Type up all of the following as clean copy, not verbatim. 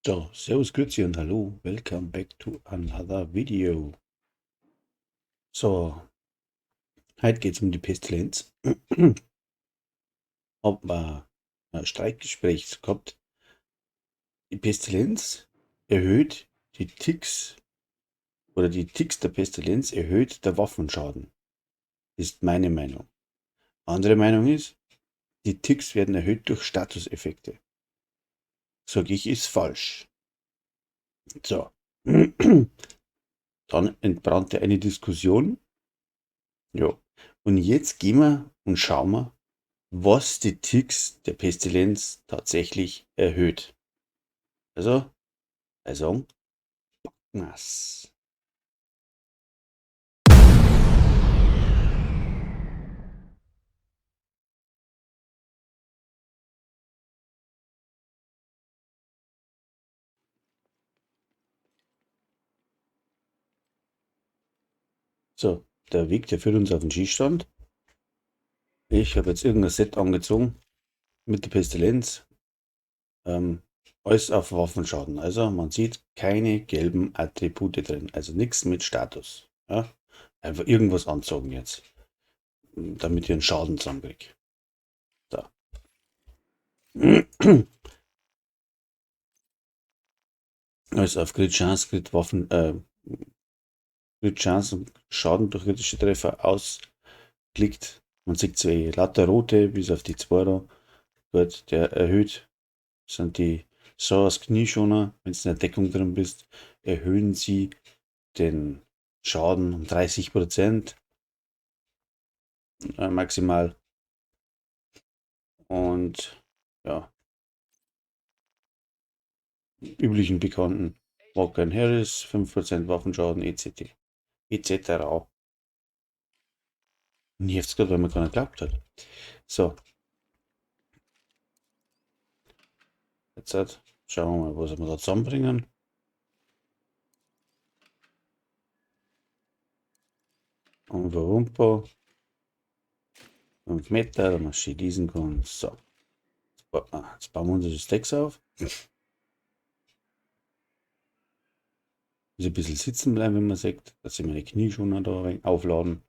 So, Servus, Grüezi und Hallo, welcome back to another video. So, heute geht's um die Pestilenz. Hab mal ein Streitgespräch gehabt. Die Pestilenz erhöht die Ticks, oder die Ticks der Pestilenz erhöht der Waffenschaden. Ist meine Meinung. Andere Meinung ist, die Ticks werden erhöht durch Statuseffekte. Sag ich, ist falsch. So. Dann entbrannte eine Diskussion. Ja. Und jetzt gehen wir und schauen wir, was die Ticks der Pestilenz tatsächlich erhöht. Also, was. So, der Weg, der führt uns auf den Schießstand. Ich habe jetzt irgendein Set angezogen mit der Pestilenz. Alles auf Waffenschaden. Also man sieht keine gelben Attribute drin. Also nichts mit Status. Ja? Einfach irgendwas anzogen jetzt, damit ich einen Schaden zusammenkriege. So. Alles auf Crit Chance, Crit Waffen, Crit Chance und Schaden durch kritische Treffer ausklickt. Man sieht zwei lauter rote, bis auf die zwei da. Gut, der erhöht, sind die so aus Knieschoner, wenn du in der Deckung drin bist, erhöhen sie den Schaden um 30% maximal. Und ja, üblichen Bekannten Walker and Harris, 5% Waffenschaden, et cetera, et cetera. Nervt's grad, weil man gar nicht geglaubt hat. So. Jetzt halt, schauen wir mal, was wir da zusammenbringen. Und Wumpa. 5 Meter, da man schön lesen kann. So. Jetzt bauen wir unsere Stacks auf. Muss ein bisschen sitzen bleiben, wenn man sieht, dass ich meine Knie schon da ein wenig aufladen.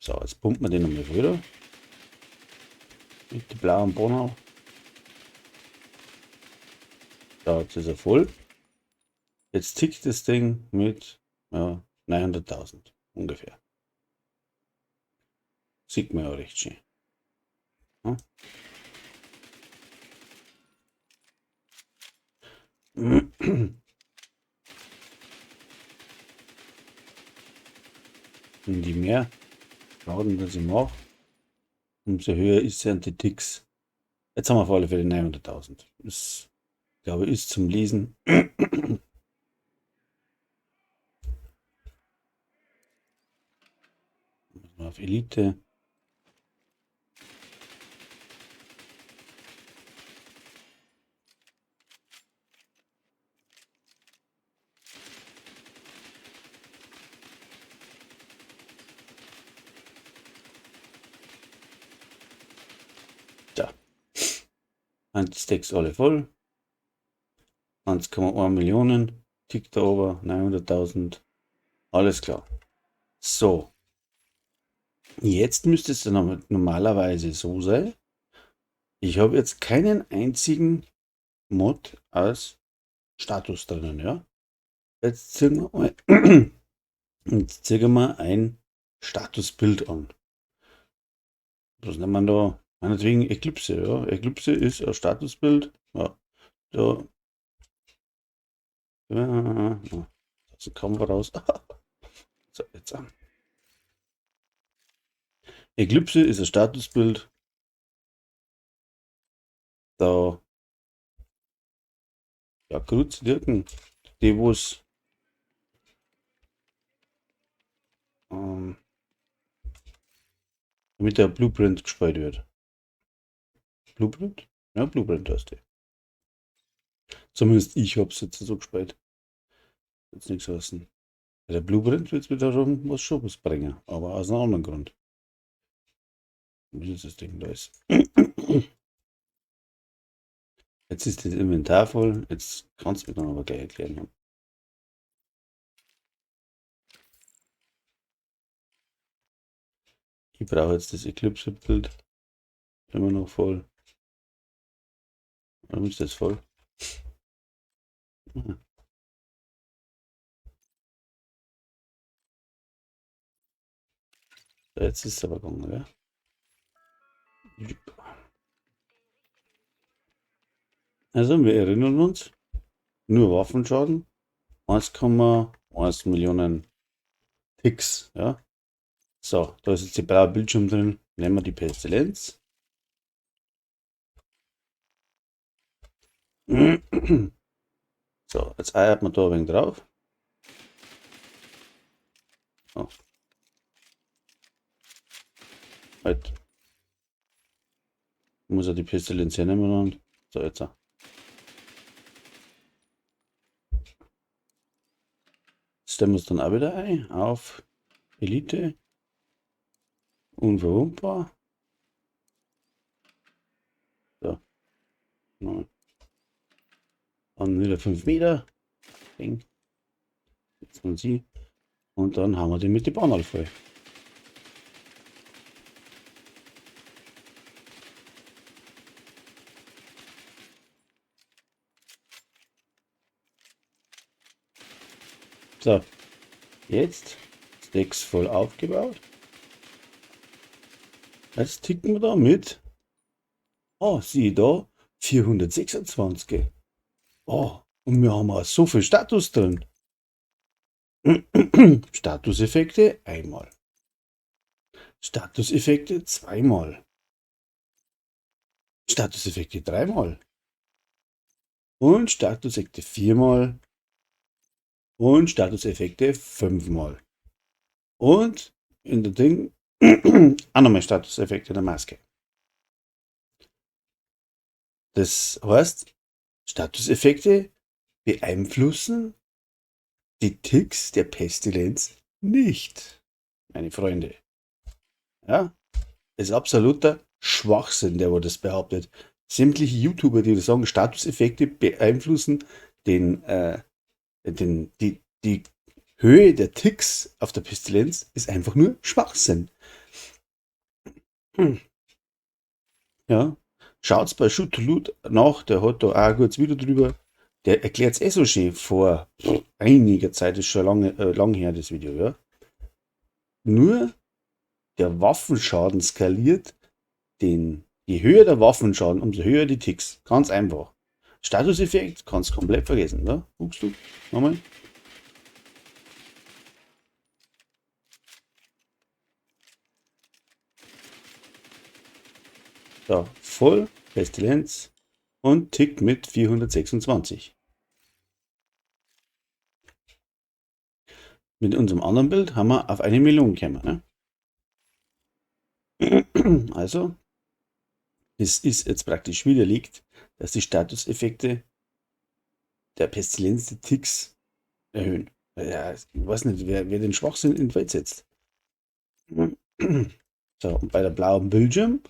So, jetzt pumpen wir den nochmal wieder. Mit dem blauen Bonner. Da, jetzt ist er voll. Jetzt tickt das Ding mit, ja, 900.000 ungefähr. Sieht man ja recht schön. Ja. Und je mehr Schaden, das ich mache, umso höher ist ja die Ticks. Jetzt haben wir auf alle Fälle 900.000. Das, glaube ich, ist zum Lesen. Auf Elite. Da. Und die Stacks alle voll. 1,1 Millionen. Tickt da oben. 900.000. Alles klar. So. Jetzt müsste es dann normalerweise so sein. Ich habe jetzt keinen einzigen Mod als Status drinnen, ja. Jetzt ziehen wir mal, jetzt ziehen wir ein Statusbild an. Was nennt man da? Meinetwegen Eclipse, ja. Eclipse ist ein Statusbild. Ja. Da. Ja, ja. Das kommen wir raus. So, jetzt an. Eclipse ist ein Statusbild. Da. Ja, Kreuz wirken. Die, wo's mit der Blueprint gespielt wird. Blueprint? Ja, Blueprint heißt die. Zumindest ich hab's jetzt so gespielt. Jetzt nichts heißen. Der Blueprint wird wieder schon was bringen, aber aus einem anderen Grund. Wie ist das Ding da ist? Jetzt ist das Inventar voll. Jetzt kannst du mir dann aber gleich erklären. Ich brauche jetzt das Eclipse-Bild. Immer noch voll. Warum ist das voll? Aha. Jetzt ist es aber gegangen, oder? Also, wir erinnern uns, nur Waffenschaden, 1,1 Millionen Ticks, ja. So, da ist jetzt die blaue Bildschirm drin. Nehmen wir die Pestilenz. So, jetzt eiert man da ein wenig drauf. Oh. Halt. Ich muss ja die Pestilenz hernehmen und so, jetzt auch. Stellen wir es dann auch wieder ein auf Elite. Unverwundbar. So. Nein. Dann wieder 5 Meter. Ding. Jetzt man sie. Und dann haben wir den mit der Bahn alle voll. So, jetzt Stacks voll aufgebaut. Jetzt ticken wir da mit. Oh, sieh da, 426. Oh, und wir haben auch so viel Status drin. Statuseffekte einmal. Statuseffekte zweimal. Statuseffekte dreimal. Und Statuseffekte viermal. Und Statuseffekte fünfmal. Und in der Ding auch nochmal Statuseffekte der Maske. Das heißt, Statuseffekte beeinflussen die Ticks der Pestilenz nicht, meine Freunde. Ja, das ist absoluter Schwachsinn, der wo das behauptet. Sämtliche YouTuber, die sagen, Statuseffekte beeinflussen die Höhe der Ticks auf der Pestilenz, ist einfach nur Schwachsinn. Ja, schaut's bei Shoot to Loot nach, der hat da auch ein gutes Video drüber. Der erklärt's eh so schön vor einiger Zeit, ist schon lange, lang her, das Video, ja. Nur der Waffenschaden skaliert, je höher der Waffenschaden, umso höher die Ticks. Ganz einfach. Statuseffekt kannst du komplett vergessen, ne? Guckst du? Nochmal. So, voll, Pestilenz und Tick mit 426. Mit unserem anderen Bild haben wir auf 1 Million gekommen, ne? Also, es ist jetzt praktisch widerlegt, dass die Statuseffekte der Pestilenz die Ticks erhöhen. Ja, ich weiß nicht, wer den Schwachsinn in die Welt setzt. So, und bei der blauen Bildschirm,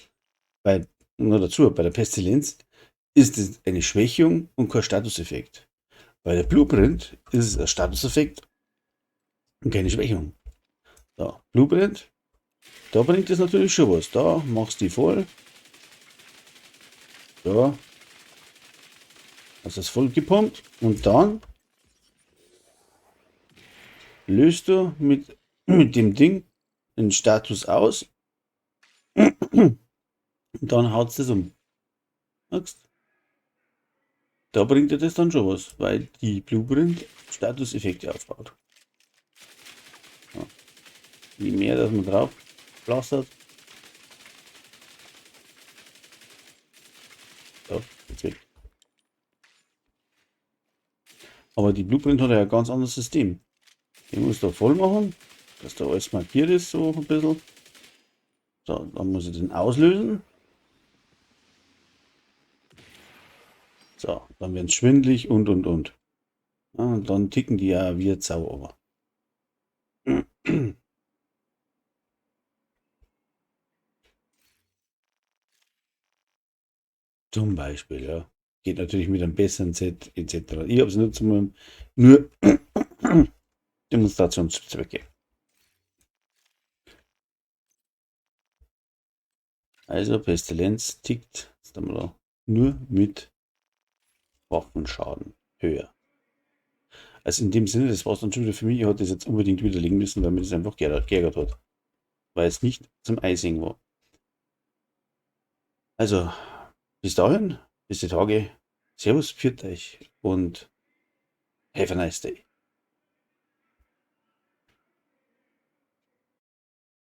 bei, nur dazu, bei der Pestilenz ist es eine Schwächung und kein Statuseffekt. Bei der Blueprint ist es ein Statuseffekt und keine Schwächung. So, Blueprint, da bringt es natürlich schon was. Da machst du die voll. So. Also ist voll gepumpt und dann löst du mit dem Ding den Status aus und dann haut's das um. Merkst? Da bringt dir das dann schon was, weil die Blueprint Statuseffekte aufbaut. Ja. Je mehr, dass man drauf pflastert. So, jetzt weg. Aber die Blueprint hat ja ein ganz anderes System. Die muss da voll machen, dass da alles markiert ist, so ein bisschen. So, dann muss ich den auslösen. So, dann werden's schwindelig und, und. Ja, und dann ticken die ja wie ein Zauber. Zum Beispiel, ja. Geht natürlich mit einem besseren Set etc. Ich habe es nur zum nur Demonstrationszwecke. Also Pestilenz tickt jetzt haben wir da, nur mit Waffenschaden höher. Also in dem Sinne, das war es dann schon wieder für mich. Ich hatte das jetzt unbedingt widerlegen müssen, weil mir das einfach geärgert hat. Weil es nicht zum Einsehen war. Also, bis dahin, bis die Tage. Servus, pfiat euch und have a nice day.